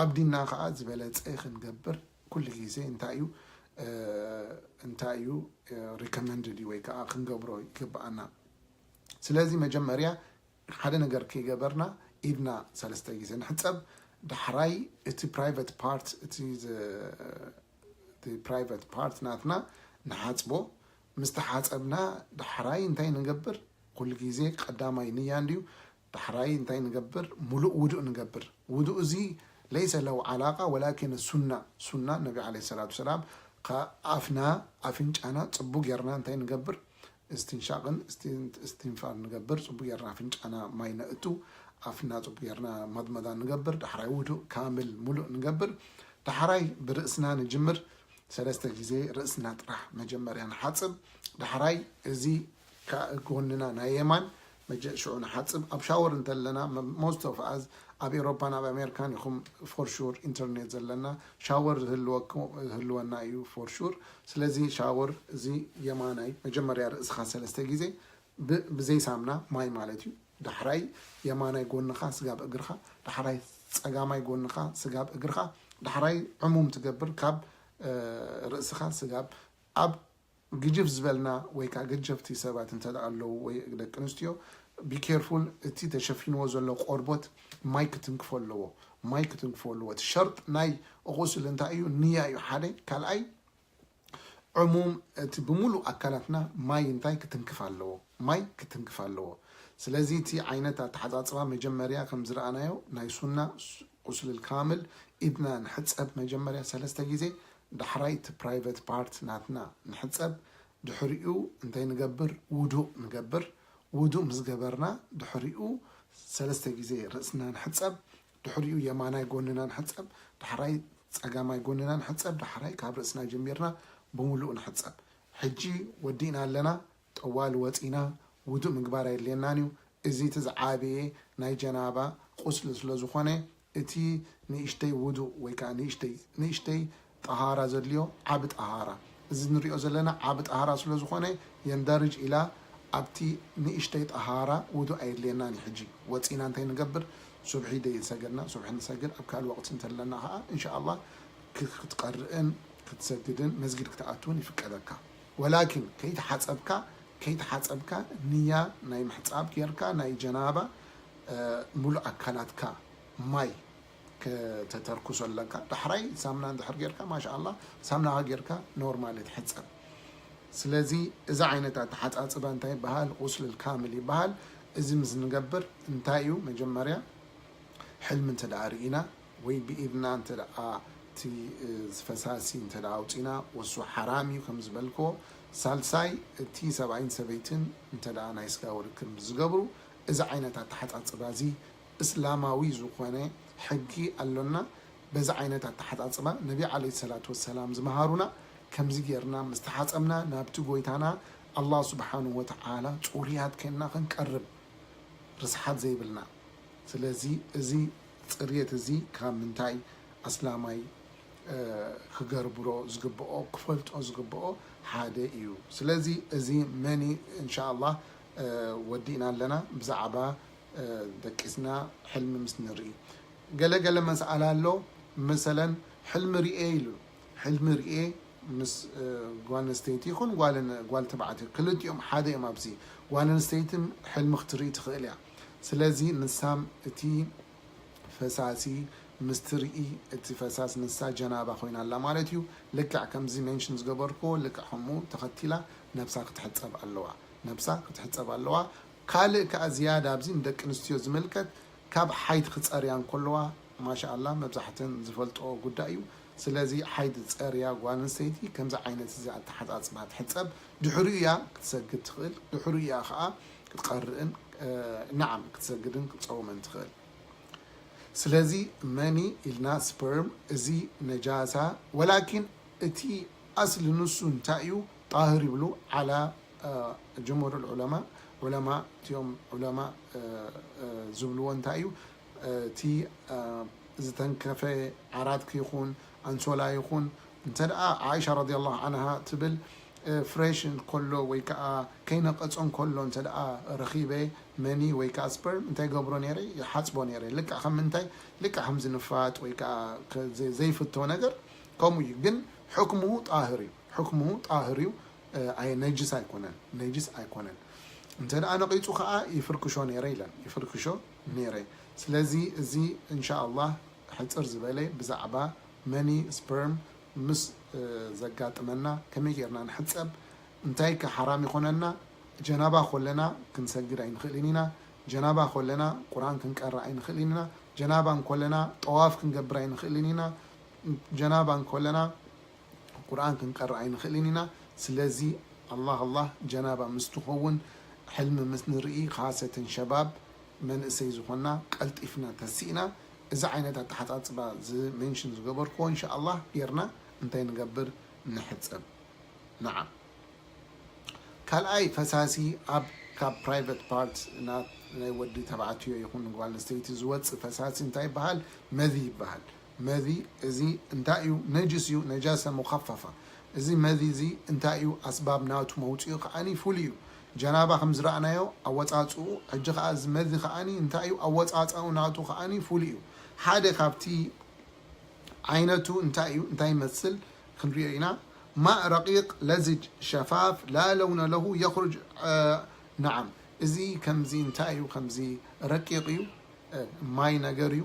ኣብ ዲንና ከዓ ዝበለፀ ክንገብር ኩሉ ግዜ እንታይ እዩ፣ እ፣ እንታይ እዩ፣ እ፣ ሪኮመንድድ እዩ ወይ ከዓ ክንገብሮ ይግብኣና። ስለዚ መጀመርያ ሓደ ነገር ከይገበርና ኢድና ሰለስተ ግዜ ንሕፀብ። ዳሕራይ እቲ ፕራይቨት ፓርት፣ እቲ ዝ-፣ እቲ ፕራይቨት ፓርት ናትና ንሓፅቦ። ምስ ተሓፀብና ዳሕራይ እንታይ ንገብር? ኩሉ ግዜ ቀዳማይ ንያ እንድዩ። ዳሕራይ እንታይ ንገብር? ሙሉእ ውዱእ ንገብር። ውዱእ እዚ ለይሰ ለሁ ዓላቃ ወላኪን ሱና፣ ሱና ነቢ ዓለይሂ ሰላቱ ሰላም ከኣፍና ኣፍንጫና ጽቡ ጌርና እንታይ ንገብር? እስትንሻቅን እስትን-፣ እስትንፋር ንገብር። ጽቡ ጌርና ኣፍንጫና ማይ ነእቱ፣ ኣፍና ጽቡ ጌርና መድመዳ ንገብር። ዳሕራይ ውዱእ ካምል ሙሉእ ንገብር። ዳሕራይ ብርእስና ንጅምር። ሰለስተ ግዜ ርእስና ጥራሕ መጀመርያ ንሓጽብ። ዳሕራይ እዚ ከ-፣ ጎንና ናይ የማን መጀ-፣ ሽዑ ንሓጽብ። ኣብ ሻወር እንተለና፣ መ-፣ most of us ኣብ ኤሮፓን ኣብ ኣሜሪካን ኢኹም for sure ኢንተርኔት ዘለና፣ ሻወር ዝህልወኩ-፣ ዝህልወና እዩ for sure። ስለዚ ሻወር እዚ የማናይ መጀመርያ ርእስኻ ሰለስተ ግዜ ብ-፣ ብዘይ ሳምና ማይ ማለት እዩ። ዳሕራይ የማናይ ጎንኻ ስጋብ እግርኻ፣ ዳሕራይ ጸጋማይ ጎንኻ ስጋብ እግርኻ፣ ዳሕራይ ዕሙም ትገብር ካብ፣ እ፣ ርእስኻ ስጋብ ኣብ ግጅፍ ዝበልና ወይ ከዓ ገጀፍቲ ሰባት እንተ ደኣ ኣለዉ ወይ ደቂ ኣንስትዮ፣ be careful፣ እቲ ተሸፊንዎ ዘሎ ቆርቦት ማይ ክትንክፎ ኣለዎ። ማይ ክትንክፎ ኣለዎ። እቲ ሸርጥ ናይ ቁስል እንታይ እዩ? ንያ እዩ ሓደ። ካልኣይ ዕሙም፣ እቲ ብምሉእ ኣካላትና ማይ እንታይ ክትንክፍ ኣለዎ? ማይ ክትንክፍ ኣለዎ። ስለዚ እቲ ዓይነት ኣተሓጻጽባ መጀመርያ ከም ዝረኣናዮ ናይ ሱና ስ-፣ ቁስል ካምል ኢድና ንሕጸብ መጀመርያ ሰለስተ ግዜ፣ ዳሕራይ እቲ ፕራይቨት ፓርት ናትና ንሕጸብ። ድሕሪኡ እንታይ ንገብር? ውዱእ ንገብር። ውዱእ ምስ ገበርና ድሕሪኡ ሰለስተ ግዜ ርእስና ንሕጸብ። ድሕሪኡ የማናይ ጎንና ንሕጸብ። ዳሕራይ ጸጋማይ ጎንና ንሕጸብ። ዳሕራይ ካብ ርእስና ጀሚርና ብምሉእ ንሕጸብ። ሕጂ ወዲእና ኣለና፣ ጠዋል ወጺና፣ ውዱእ ምግባር ኣየድልየናን እዩ። እዚ እቲ ዝዓበየ ናይ ጀናባ ቁስሊ ስለ ዝኾነ፣ እቲ ንእሽተይ ውዱእ ወይ ከዓ ንእሽተይ፣ ንእሽተይ ጠሃራ ዘድልዮ ዓቢ ጠሃራ። እዚ ንሪኦ ዘለና ዓቢ ጠሃራ ስለ ዝኾነ፣ የንዳርጅ ኢላ ኣብቲ ንእሽተይ ጠሃራ ውዱእ ኣየድልየናን እዩ። ሕጂ ወፂና እንታይ ንገብር? ሱብሒ ደይ ሰገድና፣ ሱብሒ ንሰግድ። ኣብ ካልእ ወቕቲ እንተለና ከዓ፣ እንሻኣላህ፣ ክ-፣ ክትቀርእን ክትሰግድን መስጊድ ክትኣትውን ይፍቀደካ። ወላኪን ከይተሓፀብካ፣ ከይተሓፀብካ ንያ ናይ ምሕፃብ ጌርካ፣ ናይ ጀናባ፣ እ፣ ሙሉእ ኣካላትካ ማይ ከተተርኩሶ ኣለካ። ዳሕራይ ሳምና እንድሕር ጌርካ፣ ማሻኣላህ፣ ሳምናኻ ጌርካ ኖርማል ትሕጸብ። ስለዚ እዚ ዓይነት ኣተሓጻጽባ እንታይ ይበሃል? ቁስል ካምል ይበሃል። እዚ ምስ ንገብር እንታይ እዩ? መጀመርያ ሕልሚ እንተ ደኣ ርኢና ወይ ብኢድና እንተ ደኣ እቲ፣ እ፣ ፈሳሲ እንተ ደኣ ኣውጺና፣ ወሱ ሓራም እዩ ከም ዝበልክዎ። ሳልሳይ፣ እቲ ሰብኣይን ሰበይትን እንተ ደኣ ናይ ስጋ ርክብ ምስ ዝገብሩ፣ እዚ ዓይነት ኣተሓጻጽባ እዚ እስላማዊ ዝኾነ ሕጊ ኣሎና። በዚ ዓይነት ኣተሓጻጽባ ነቢ ዓለይሂ ሰላቱ ወሰላም ዝመሃሩና፣ ከምዚ ጌርና ምስ ተሓጸብና ናብቲ ጎይታና ኣላህ ስብሓንሁ ወተዓላ ጽሩያት ኮይንና ክንቀርብ፣ ርስሓት ዘይብልና። ስለዚ እዚ ጽርየት እዚ ካብ ምንታይ ኣስላማይ፣ እ፣ ክገብሮ ዝግብኦ፣ ክፈልጦ ዝግብኦ ሓደ እዩ። ስለዚ እዚ መኒ፣ እንሻኣላህ፣ እ፣ ወዲእና ኣለና ብዛዕባ፣ እ፣ ደቂስና ሕልሚ ምስ ንርኢ። ገለ ገለ መስኣላ ኣሎ፣ መሰለን ሕልሚ ርኤ ኢሉ፣ ሕልሚ ርኤ ምስ፣ እ፣ ጓል ኣንስተይቲ ይኹን ጓል ን-፣ ጓል ተባዕትዮ ክልቲኦም ሓደ እዮም። ኣብዚ ጓል ኣንስተይትን ሕልሚ ክትርኢ ትኽእል እያ። ስለዚ ንሳም እቲ ፈሳሲ ምስ ትርኢ፣ እቲ ፈሳስ ንሳ ጀናባ ኮይና ኣላ ማለት እዩ። ልክዕ ከምዚ ሜንሽን ዝገበርክዎ፣ ልክዕ ከምኡ ተኸቲላ ነብሳ ክትሕጸብ ኣለዋ። ነብሳ ክትሕጸብ ኣለዋ። ካልእ ከኣ ዝያዳ ኣብዚ ንደቂ ኣንስትዮ ዝምልከት፣ ካብ ሓይድ ክጸርያ እንከለዋ፣ ማሻኣላ፣ መብዛሕተን ዝፈልጥኦ ጉዳይ እዩ። ስለዚ ሓይድ ዝጸርያ ጓል ኣንስተይቲ ከምዚ ዓይነት እዚ ኣተሓጻጽባ ትሕጸብ፣ ድሕሪኡ እያ ክትሰግድ ትኽእል፣ ድሕሪኡ እያ ከኣ ክትቀርእን፣ እ፣ ነዓም፣ ክትሰግድን ክትጸውምን ትኽእል። ስለዚ መኒ ኢልና ስፐርም እዚ ነጃሳ፣ ወላኪን እቲ ኣስሊ ንሱ እንታይ እዩ? ጣህር ይብሉ ዓላ፣ እ፣ ጅምሁር ዑለማ፣ ዑለማ፣ እቲኦም ዑለማ፣ እ፣ እ፣ ዝብልዎ እንታይ እዩ? እ፣ እቲ፣ እ፣ ዝተንከፈ ዓራትኪ ይኹን ኣንሶላ ይኹን፣ እንተ ደኣ ዓኢሻ ረዲየላሁ ዓንሃ ትብል፣ እ፣ ፍሬሽ እንከሎ ወይ ከዓ ከይነቐጾ እንከሎ እንተ ደኣ ረኺበ መኒ ወይ ከዓ ስፐርም እንታይ ገብሮ ነይረ? ይሓጽቦ ነይረ። ልክዕ ከም ምንታይ? ልክዕ ከምዚ ንፋጥ ወይ ከዓ ከ-፣ ዘ-፣ ዘይፍቶ ነገር ከምኡ እዩ። ግን ሕክምሁ ጣህር እዩ። ሕክምሁ ጣህር እዩ። እ፣ ኣይ-፣ ነጅስ ኣይኮነን። ነጅስ ኣይኮነን። እንተ ደኣ ነቒጹ ከዓ ይፍርክሾ ነይረ ኢለን። ይፍርክሾ ነይረ። ስለዚ እዚ እንሻኣላህ ሕጽር ዝበለ ብዛዕባ መኒ ስፐርም ምስ፣ እ፣ ዘጋጥመና ከመይ ጌርና ንሕጸብ፣ እንታይ ከ ሓራም ይኾነና፣ ጀናባ ኮለና ክንሰግድ ኣይንኽእልን ኢና፣ ጀናባ ኮለና ቁርኣን ክንቀርእ ኣይንኽእልን ኢና። ጀናባ እንኮለና ጠዋፍ ክንገብር ኣይንኽእልን ኢና። ጀናባ እንኮለና ቁርኣን ክንቀርእ ኣይንኽእልን ኢና። ስለዚ ኣላህ ኣላህ ጀናባ ምስ ትኸውን ሕልሚ ምስ ንርኢ፣ ካሰተን ሸባብ መንእሰይ ዝኾንና ቀልጢፍና ተሲእና እዚ ዓይነት ኣተሓጻጽባ እዚ ሜንሽን ዝገበርክዎ እንሻኣላህ ጌርና እንታይ ንገብር ንሕጸብ። ነዓም። ካልኣይ ፈሳሲ ኣብ ካብ ፕራይቨት ፓርት ናይ ወዲ ተባዕትዮ ይኹን ጓል ኣንስተይቲ ዝወፅእ ፈሳሲ እንታይ ይበሃል? መዚ ይበሃል። መዚ እዚ እንታይ እዩ? ነጅስ እዩ፣ ነጃሰ ሙኸፈፋ። እዚ መዚ እዚ እንታይ እዩ? ኣስባብ ናቱ መውፅኡ ከዓኒ ፍሉይ እዩ። ጀናባ ከም ዝረኣናዮ ኣወፃፅኡ፣ ሕጂ ከዓ እዚ መዚ ከዓኒ እንታይ እዩ? ኣወፃፅኡ ናቱ ከዓኒ ፍሉይ እዩ። ሓደ ካብቲ ዓይነቱ እንታይ እዩ? እንታይ ይመስል? ክንሪኦ ኢና። ማእ ረቂቅ ለዝጅ ሸፋፍ ላ ለውነ ለሁ የኽሩጅ። ነዓም፣ እዚ ከምዚ እንታይ እዩ? ከምዚ ረቂቅ እዩ፣ ማይ ነገር እዩ፣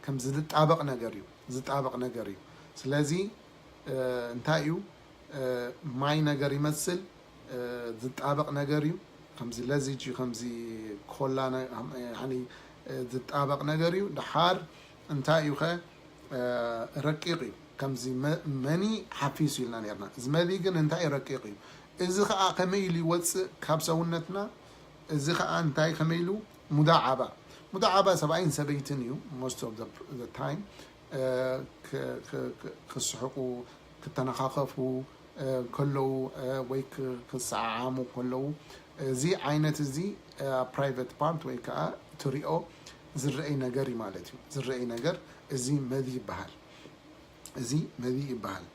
ከምዚ ዝጣበቅ ነገር እዩ፣ ዝጣበቅ ነገር እዩ። ስለዚ እንታይ እዩ? ማይ ነገር ይመስል፣ ዝጣበቅ ነገር እዩ። ከምዚ ለዚጅ እዩ፣ ከምዚ ኮላ ዝጣበቅ ነገር እዩ። ድሓር እንታይ እዩ ኸ? ረቂቕ እዩ። ከምዚ መኒ ሓፊሱ ኢልና ነርና። እዚ መዚ ግን እንታይ እዩ? ረቂቕ እዩ። እዚ ኸዓ ከመይ ኢሉ ይወፅእ ካብ ሰውነትና? እዚ ኸዓ እንታይ ከመይ ኢሉ? ሙዳዓባ። ሙዳዓባ ሰብኣይን ሰበይትን እዩ most of the time። ክስሕቁ፣ ክተነኻኸፉ ከለዉ ወይ ክሰዓዓሙ ከለዉ፣ እዚ ዓይነት እዚ ፕራይቨት ፓርት ወይ ከዓ ትሪኦ ዝረአይ ነገር እዩ ማለት እዩ። ዝረአይ ነገር እዚ መዚ ይበሃል። እዚ መዚ ይበሃል።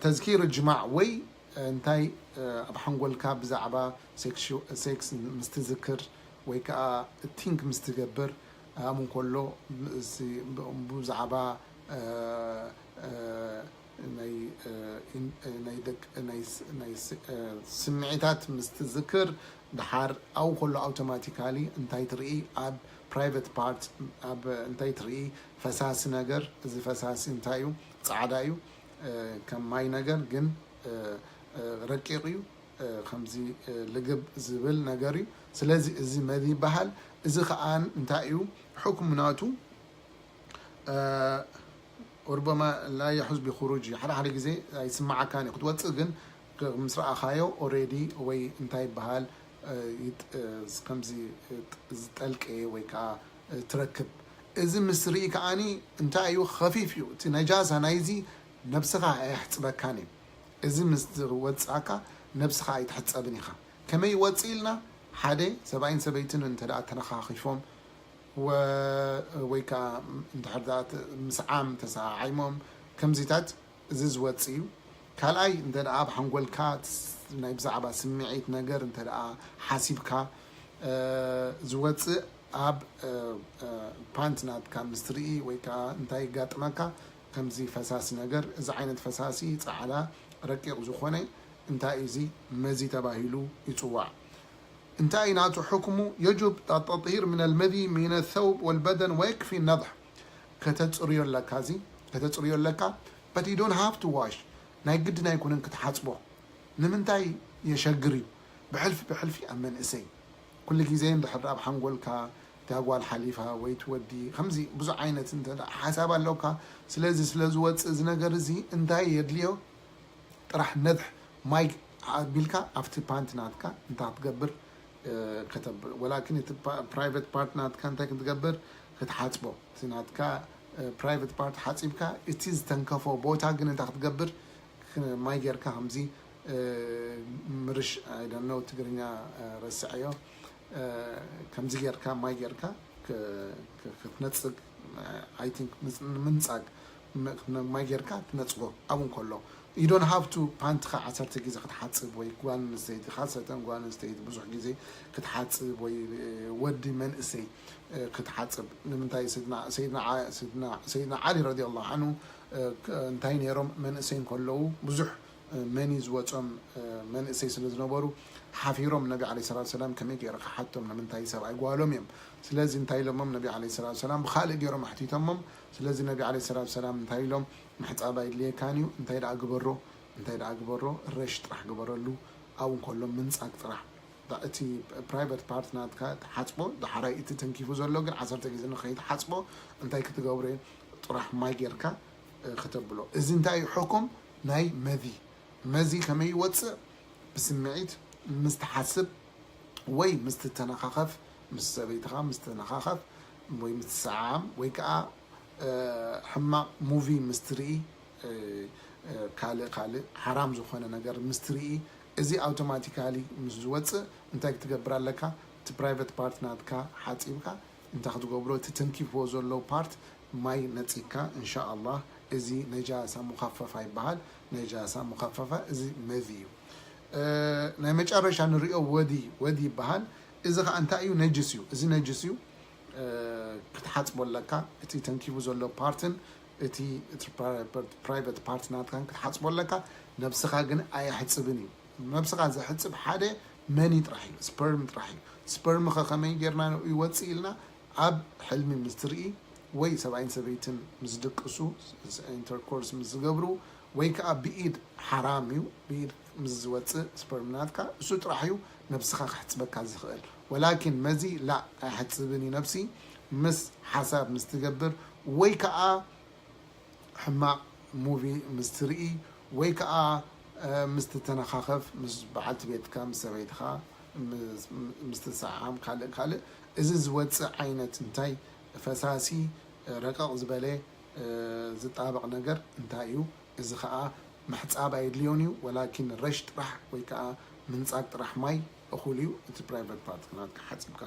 ተዝኪር ጅማዕ ወይ እንታይ ኣብ ሓንጎልካ ብዛዕባ ሴክስ ምስ ትዝክር ወይ ከዓ ቲንክ ምስ ትገብር ኣሙ ከሎ ብዛዕባ ናይ ናይ ደቅ ናይ ስምዒታት ምስ ትዝክር ድሓር ኣብኡ ከሎ ኣውቶማቲካሊ እንታይ ትርኢ? ኣብ ፕራይቨት ፓርት ኣብ እንታይ ትርኢ? ፈሳሲ ነገር። እዚ ፈሳሲ እንታይ እዩ? ፃዕዳ እዩ፣ ከም ማይ ነገር ግን ረቂቕ እዩ። ከምዚ ልግብ ዝብል ነገር እዩ። ስለዚ እዚ መዚ ይበሃል። እዚ ከዓ እንታይ እዩ? ሕክሙ ናቱ ሩበማ ላ የሑዝ ቢኹሩጅ፣ ሓደ ሓደ ግዜ ኣይስማዓካን እዩ ክትወፅእ፣ ግን ምስ ረኣኻዮ ኦሬዲ ወይ እንታይ ይበሃል ከምዚ ዝጠልቀየ ወይ ከዓ ትረክብ። እዚ ምስ ርኢ ከዓኒ እንታይ እዩ? ከፊፍ እዩ እቲ ነጃሳ ናይዚ፣ ነብስኻ ኣየሕፅበካን እዩ። እዚ ምስ ዝወፅኣካ ነብስኻ ኣይትሕፀብን ኢኻ። ከመይ ይወፅእ ኢልና፣ ሓደ ሰብኣይን ሰበይትን እንተ ደኣ ተነኻኺፎም ወይ ከዓ እንድሕር ደኣ ምስዓም ተሰዓዒሞም ከምዚታት እዚ ዝወፅእ እዩ። ካልኣይ እንተ ደኣ ኣብ ሓንጎልካ ናይ ብዛዕባ ስምዒት ነገር እንተ ደኣ ሓሲብካ ዝወፅእ ኣብ ፓንት ናትካ ምስ ትርኢ ወይ ከዓ እንታይ ይጋጥመካ ከምዚ ፈሳሲ ነገር፣ እዚ ዓይነት ፈሳሲ ፃዕዳ ረቂቕ ዝኾነ እንታይ እዩ እዚ መዚ ተባሂሉ ይፅዋዕ። እንታይ ናቱ ሕክሙ? የጁብ ተጥሂር ምን ኣልመዚ ምን ኣሰውብ ወልበደን ወየክፊ ነድሕ። ከተፅርዮ ኣለካ፣ እዚ ከተፅርዮ ኣለካ። But you don't have to wash። ናይ ግድን ኣይኮነን ክትሓፅቦ። ንምንታይ? የሸግር እዩ። ብሕልፊ ብሕልፊ ኣብ መንእሰይ ኩሉ ግዜ እንድሕር ኣብ ሓንጎልካ እታ ጓል ሓሊፋ ወይ ትወዲ ከምዚ ብዙሕ ዓይነት እንተ ሓሳብ ኣለካ። ስለዚ ስለ ዝወፅእ እዚ ነገር እዚ እንታይ የድልዮ? ጥራሕ ነድሕ ማይ ኣቢልካ ኣብቲ ፓንት ናትካ እንታይ ክትገብር ከተብር፣ ወላኪን እቲ ፕራይቨት ፓርት ናትካ እንታይ ክትገብር? ክትሓፅቦ። እቲ ናትካ ፕራይቨት ፓርት ሓፂብካ እቲ ዝተንከፎ ቦታ ግን እንታይ ክትገብር? ማይ ጌርካ ከምዚ ምርሽ፣ I don't know ትግርኛ ረስዐዮ። ከምዚ ጌርካ ማይ ጌርካ ክትነፅግ፣ I think ምንፃግ፣ ማይ ጌርካ ትነፅጎ ኣብኡ እንከሎ። You don't have to ፓንትኻ ዓሰርተ ግዜ ክትሓፅብ ወይ ጓል ኣንስተይቲ፣ ካሰተን ጓል ኣንስተይቲ ብዙሕ ግዜ ክትሓፅብ ወይ ወዲ መንእሰይ ክትሓፅብ። ንምንታይ? ሰይድና ዓሊ ረዲየላሁ ዓንሁ እንታይ ነይሮም? መንእሰይ እንከለዉ ብዙሕ መኒ ዝወጾም መንእሰይ ስለ ዝነበሩ ሓፊሮም ነቢ ዓለይሂ ሰላቱ ሰላም ከመይ ገይረ ክሓቶም? ንምንታይ? ሰብኣይ ጓሎም እዮም። ስለዚ እንታይ ኢሎሞም ነቢ ዓለይሂ ሰላቱ ሰላም? ብኻልእ ገይሮም ኣሕቲቶሞም። ስለዚ ነቢ ዓለይሂ ሰላቱ ሰላም እንታይ ኢሎም? ምሕጻብ ኣይድልየካን እዩ። እንታይ ደኣ ግበሮ? እንታይ ደኣ ግበሮ? ረሽ ጥራሕ ግበረሉ። ኣብኡ እንከሎ ምንጻግ ጥራሕ። እቲ private part ናትካ ትሓፅቦ፣ ዳሕራይ እቲ ተንኪፉ ዘሎ ግን ዓሰርተ ግዜ ንኸይትሓፅቦ እንታይ ክትገብሮ እዩ? ጥራሕ ማይ ጌርካ፣ እ፣ ከተብሎ። እዚ እንታይ እዩ ሕኩም ናይ መዚ? መዚ ከመይ ይወፅእ? ብስምዒት ምስ ትሓስብ ወይ ምስ ትተነኻኸፍ፣ ምስ ሰበይትኻ ምስ ትተነኻኸፍ ወይ ምስ ትሰዓዓም ወይ ከዓ፣ እ፣ ሕማቕ ሙቪ ምስ ትርኢ፣ እ፣ እ፣ ካልእ ካልእ ሓራም ዝኾነ ነገር ምስ ትርኢ፣ እዚ ኣውቶማቲካሊ ምስ ዝወፅእ እንታይ ክትገብር ኣለካ? እቲ private part ናትካ ሓፂብካ እንታይ ክትገብሮ? እቲ ተንኪፍዎ ዘሎ ፓርት ማይ ነፂግካ፣ እንሻኣላህ፣ እዚ ነጃሳ ሙኸፈፋ ይበሃል። ነጃሳ ሙኸፈፋ እዚ መዚ እዩ። እ፣ ናይ መጨረሻ ንሪኦ ወዲ፣ ወዲ ይበሃል። እዚ ኸዓ እንታይ እዩ? ነጅስ እዩ። እዚ ነጅስ እዩ። እ፣ ክትሓፅቦ ኣለካ። እቲ ተንኪፉ ዘሎ ፓርትን እቲ፣ እቲ ፕራይቨት ፓርት ናትካን ክትሓፅቦ ኣለካ። ነብስኻ ግን ኣየሕፅብን እዩ። ነብስኻ ዘሕፅብ ሓደ መኒ ጥራሕ እዩ፣ ስፐርም ጥራሕ እዩ። ስፐርምኸ ከመይ ጌርና ይወፅእ ኢልና ኣብ ሕልሚ ምስ ትርኢ ወይ ሰብኣይን ሰበይትን ምስ ድቅሱ፣ ኢንተርኮርስ ምስ ዝገብሩ፣ ወይ ከዓ ብኢድ፣ ሓራም እዩ፣ ብኢድ ምስ ዝወፅእ ስፐርም ናትካ፣ እሱ ጥራሕ እዩ ነብስኻ ክሕፅበካ ዝኽእል። ወላኪን መዚ ላ ኣይሕፅብን እዩ ነብሲ፣ ምስ ሓሳብ ምስ ትገብር ወይ ከዓ ሕማቕ ሙቪ ምስ ትርኢ ወይ ከዓ፣ እ፣ ምስ ትተነኻኸፍ ምስ በዓልቲ ቤትካ፣ ምስ ሰበይትኻ፣ ምስ፣ ምስ ትሰዓዓም፣ ካልእ ካልእ፣ እዚ ዝወፅእ ዓይነት እንታይ ፈሳሲ፣ እ፣ ረቀቕ ዝበለ፣ እ፣ ዝጣበቕ ነገር እንታይ እዩ? እዚ ከዓ ምሕፃብ ኣየድልዮን እዩ፣ ወላኪን ረሽ ጥራሕ ወይ ከዓ ምንፃግ ጥራሕ ማይ እኹል እዩ። እቲ ፕራይቨት ፓርት ናትካ ሓፂብካ።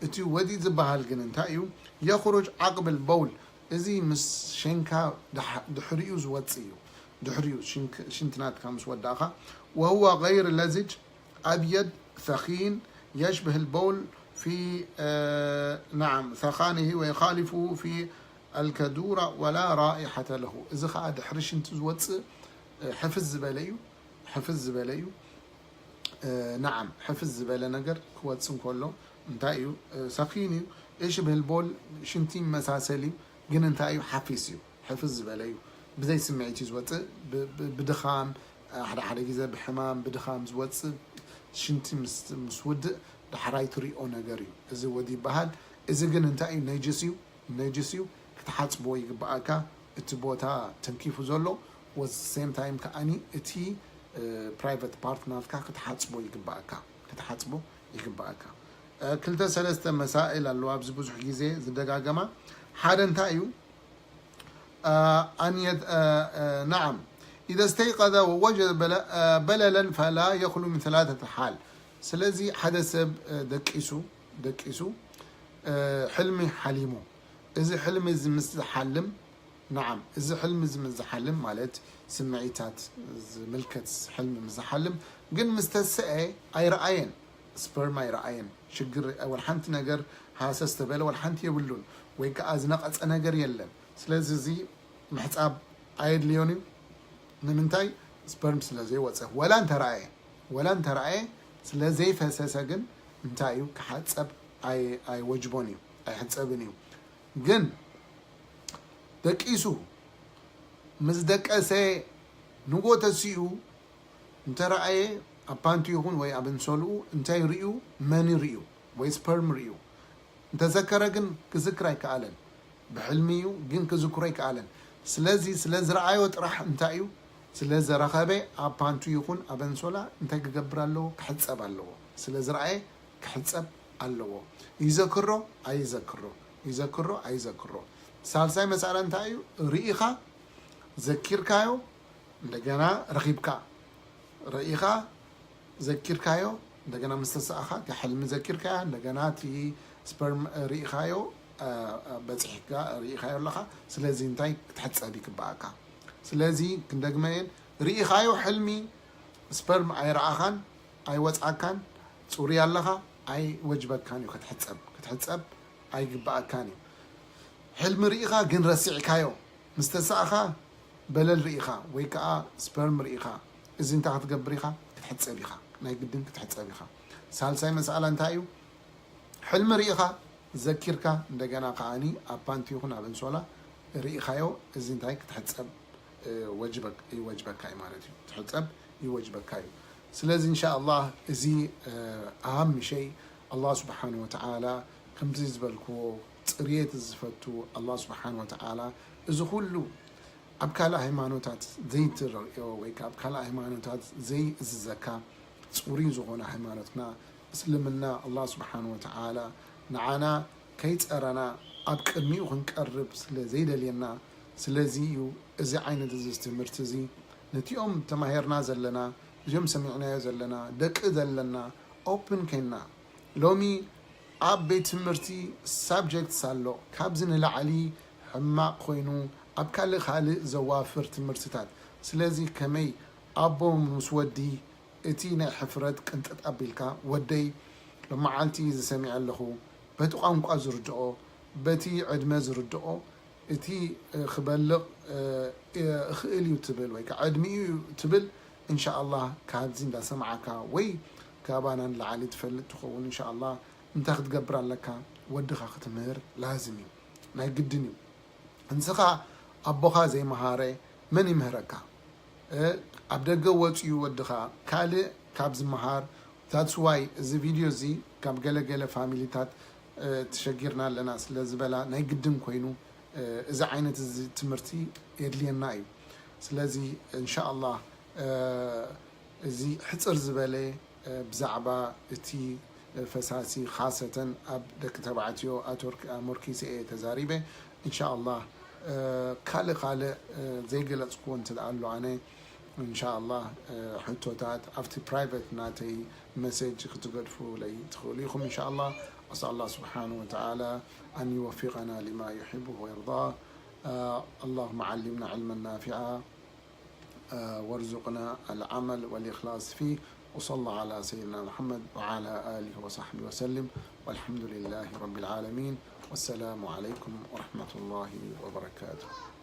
እቲ ወዲ ዝበሃል ግን እንታይ እዩ? የኽሩጅ ዓቅብል በውል፣ እዚ ምስ ሸንካ ድሕ-፣ ድሕሪኡ ዝወፅእ እዩ። ድሕሪኡ ሽንክ-፣ ሽንቲ ናትካ ምስ ወዳእኻ። وهو غير لزج، أبيض، ثخين، يشبه البول في، آه، نعم، ثخانه ويخالفه في الكدورة ولا رائحة له. እዚ ኸዓ ድሕሪ ሽንቲ ዝወፅእ፣ እ፣ ሕፍዝ ዝበለ እዩ። ሕፍዝ ዝበለ እዩ። እ፣ ነዓም፣ ሕፍዝ ዝበለ ነገር ክወፅእ እንከሎ እንታይ እዩ? እ፣ ሰኺን እዩ። يشبه البول፣ ሽንቲ ይመሳሰል እዩ። ግን እንታይ እዩ? ሓፊስ እዩ። ሕፍዝ ዝበለ እዩ። ብዘይ ስምዒት እዩ ዝወፅእ። ብ-፣ ብ-፣ ብድኻም፣ ሓደ ሓደ ግዜ ብሕማም፣ ብድኻም ዝወፅእ ሽንቲ ምስ፣ ምስ ውድእ ዳሕራይ ትሪኦ ነገር እዩ። እዚ ወዲ ይበሃል። እዚ ግን እንታይ እዩ? ነጅስ እዩ። ነጅስ እዩ። ክትሓፅቦ ይግበኣካ። እቲ ቦታ ተንኪፉ ዘሎ፣ ወዝ ሴም ታይም ከዓኒ እቲ፣ እ፣ ፕራይቨት ፓርት ናትካ ክትሓፅቦ ይግበኣካ። ክትሓፅቦ ይግበኣካ። እ፣ ክልተ ሰለስተ መሳእል ኣለዋ፣ ኣብዚ ብዙሕ ግዜ ዝደጋገማ። ሓደ እንታይ እዩ? እ፣ ኣን የት-፣ እ፣ እ፣ ነዓም። إذا استيقظ ووجد بل-، እ፣ بللا فلا يخلو من ثلاثة حال። ስለዚ ሓደ ሰብ፣ እ፣ ደቂሱ፣ ደቂሱ፣ እ፣ ሕልሚ ሓሊሙ። እዚ ሕልሚ እዚ ምስ ዝሓልም፣ ነዓም፣ እዚ ሕልሚ እዚ ምስ ዝሓልም፣ ማለት ስምዒታት ዝምልከት ሕልሚ ምስ ዝሓልም፣ ግን ምስ ተሰኤ ኣይረኣየን፣ ስፐርም ኣይረኣየን፣ ሽግር፣ ወላ ሓንቲ ነገር ሃሰስ ተበለ ወላ ሓንቲ የብሉን፣ ወይ ከዓ ዝነቐጸ ነገር የለን። ስለዚ እዚ ምሕጻብ ኣየድልዮን እዩ። ንምንታይ? ስፐርም ስለ ዘይወጸ። ወላ እንተረኣየ፣ ወላ እንተረኣየ፣ ስለ ዘይፈሰሰ ግን እንታይ እዩ? ክሓጸብ ኣይ-፣ ኣይወጅቦን እዩ፣ ኣይሕጸብን እዩ። ግን ደቂሱ ምስ ደቀሰ ንጎ ተሲኡ እንተረኣየ፣ ኣብ ፓንቱ ይኹን ወይ ኣብ እንሰልኡ እንታይ ርእዩ? መኒ ርእዩ ወይ ስፐርም ርእዩ። እንተዘከረ ግን ክዝክር ኣይከኣለን። ብሕልሚ እዩ ግን ክዝክሮ ኣይከኣለን። ስለዚ ስለ ዝረኣዮ ጥራሕ እንታይ እዩ? ስለ ዘረኸበ ኣብ ፓንቱ ይኹን ኣብ ኣንሶላ እንታይ ክገብር ኣለዎ? ክሕጸብ ኣለዎ። ስለ ዝረኣየ ክሕጸብ ኣለዎ። ይዘክሮ ኣይዘክሮ፣ ይዘክሮ ኣይዘክሮ። ሳልሳይ መሳእላ እንታይ እዩ? ርኢኻ፣ ዘኪርካዮ፣ እንደገና ረኺብካ። ርኢኻ፣ ዘኪርካዮ፣ እንደገና ምስ ተሰኣኻ፣ እቲ ሕልሚ ዘኪርካያ፣ እንደገና እቲ ስፐርም ርኢኻዮ፣ እ፣ እ፣ በፂሕካ ርኢኻዮ ኣለኻ። ስለዚ እንታይ ክትሕጸብ ይግበኣካ? ስለዚ ክንደግመየን፣ ርኢኻዮ ሕልሚ፣ ስፐርም ኣይረኣኻን፣ ኣይወፅኣካን፣ ፅሩይ ኣለኻ፣ ኣይወጅበካን እዩ ክትሕጸብ። ክትሕጸብ ኣይግበኣካን እዩ። ሕልሚ ርኢኻ ግን ረሲዕካዮ፣ ምስ ተሳእኻ በለል ርኢኻ ወይ ከዓ ስፐርም ርኢኻ፣ እዚ እንታይ ክትገብር ኢኻ? ክትሕጸብ ኢኻ። ናይ ግድን ክትሕጸብ ኢኻ። ሳልሳይ መሳእላ እንታይ እዩ? ሕልሚ ርኢኻ፣ ዘኪርካ፣ እንደገና ከዓኒ ኣብ ፓንቲ ይኹን ኣብ ኣንሶላ ርኢኻዮ፣ እዚ እንታይ ክትሕጸብ፣ እ፣ ወጅበክ-፣ ይወጅበካ እዩ ማለት እዩ። ክትሕጸብ ይወጅበካ እዩ። ስለዚ እንሻኣላህ እዚ ኣሃም ሸይ ኣላህ ስብሓን ወተዓላ ከምዚ ዝበልክዎ ጽርየት ዝፈቱ ኣላህ ስብሓን ወተዓላ እዚ ኩሉ ኣብ ካልእ ሃይማኖታት ዘይትረእዮ ወይ ኣብ ካልእ ሃይማኖታት ዘይእዝዘካ ጽሩይ ዝኾነ ሃይማኖትና እስልምና ኣላህ ስብሓን ወተዓላ ንዓና ከይጸረና ኣብ ቅድሚኡ ክንቀርብ ስለ ዘይደልየና ስለዚ እዩ እዚ ዓይነት እዚ ትምህርቲ እዚ ነቲኦም ተማሂርና ዘለና እዚኦም ሰሚዕናዮ ዘለና ደቂ ዘለና ኦፕን ኮይና ሎሚ ኣብ ቤት ትምህርቲ ሳብጀክትስ ኣሎ ካብዚ ንላዕሊ ሕማቕ ኮይኑ ኣብ ካልእ ካልእ ዘዋፍር ትምህርትታት ስለዚ ከመይ ኣቦ ምስ ወዲ እቲ ናይ ሕፍረት ቅንጥጥ ኣቢልካ ወደይ ሎመዓልቲ ዝሰሚዐ ኣለኹ በቲ ቋንቋ ዝርድኦ በቲ ዕድመ ዝርድኦ እቲ ክበልቕ እኽእል እዩ ትብል ወይ ከዓ ዕድሚኡ እዩ ትብል እንሻኣላህ ካብዚ እንዳሰማዓካ ወይ ካባና ንላዕሊ ትፈልጥ ትኸውን እንሻኣላህ እንታይ ክትገብር ኣለካ ወድኻ ክትምህር ላዝም እዩ ናይ ግድን እዩ እንስኻ ኣቦኻ ዘይመሃረ መን ይምህረካ ኣብ ደገ ወፅዩ ወድኻ ካልእ ካብ ዝመሃር that's why እዚ ቪድዮ እዚ ካብ ገለገለ ፋሚሊታት ተሸጊርና ኣለና ስለ ዝበላ ናይ ግድን ኮይኑ እዚ ዓይነት እዚ ትምህርቲ የድልየና እዩ ስለዚ እንሻኣላህ እዚ ሕፅር ዝበለ ብዛዕባ እቲ ፈሳሲ ካሰተን ኣብ ደቂ ተባዕትዮ ኣሞርኪሰ እየ ተዛሪበ እንሻኣላህ ካልእ ካልእ ዘይገለፅኩዎ እንተ ኣሎ ኣነ እንሻኣላህ ሕቶታት ኣብቲ ፕራይቨት ናተይ መሴጅ ክትገድፉለይ ትኽእሉ ኢኹም እንሻኣላህ ኣስኣል ኣላህ ስብሓንሁ ወተዓላ ኣን ይወፊቀና ሊማ ዩሕቡ ወየርዳ اللهم علمنا علما نافعا وارزقنا العمل والإخلاص فيه وصلى على سيدنا محمد وعلى آله وصحبه وسلم والحمد لله رب العالمين والسلام عليكم ورحمة الله وبركاته